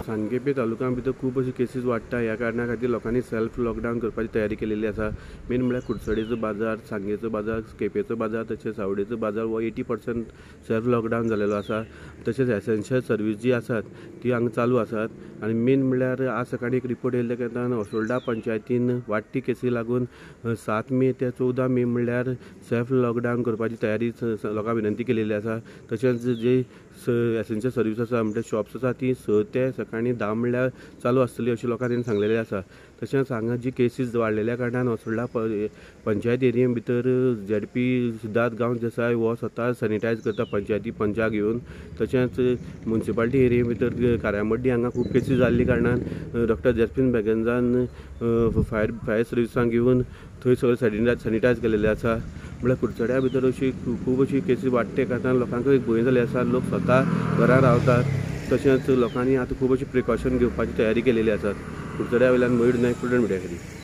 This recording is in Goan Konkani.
सांगें तालुक्या भितर खूब अशी केसीस वाडटा. ह्या कारणा खातीर लोकांनी सेल्फ लॉकडावन करपाची तयारी केलेली आसा. मेन म्हळ्यार कुडचडेचो बाजार, सांगेचो बाजार, केपेंचो बाजार, तशेंच सावडेचो बाजार हो 80% सेल्फ लॉकडावन जालेलो आसा. तशेंच एसेन्शियल सर्वीस जी आसात ती हांगा चालू आसात. आनी मेन म्हळ्यार आज सकाळी एक रिपोर्ट येयल्ल्या कारणान असोल्डा पंचायतीन वाडटी केसी लागून 7 मे ते 14 मे म्हणल्यार सेल्फ लॉकडावन करपाची तयारी लोकांक विनंती केलेली आसा. तशेंच जे एसेन्शियल सर्वीस आसा म्हणजे शॉप्स आसा ती 6 ते सकाळी 10 म्हणल्यार चालू आसतली अशें लोकांक तेणी सांगलेलें आसा. तशेंच हांगा जी केसीस वाडलेल्या कारणान असोल्डा पंचायत एरिये भितर झेडपी सिद्धार्थ गांवस देसाय हो स्वता सॅनिटायज करता पंचायती पंचाक घेवन. तशेंच मुन्सिपालिटी एरिये भितर काऱ्यामड्डी हांगा खूब केसीस जाल्ल्या कारणान डॉक्टर जॅस्मीन बेगंजान फायर सर्विसांक घेवन थंय सगळें सॅनिटायज केलेलें आसा. म्हळ्यार कुडचड्या भितर अशी खूब अशी केसी वाडटे कारणान लोकांक एक भंय जाल्ली आसा. लोक स्वता घरा रावतात. तशेंच लोकांनी आतां खूब अशी प्रिकॉशन घेवपाची तयारी केलेली आसा. कुडचड्या वयल्यान मयूर नायक, प्रुडंट मिडिया खातीर.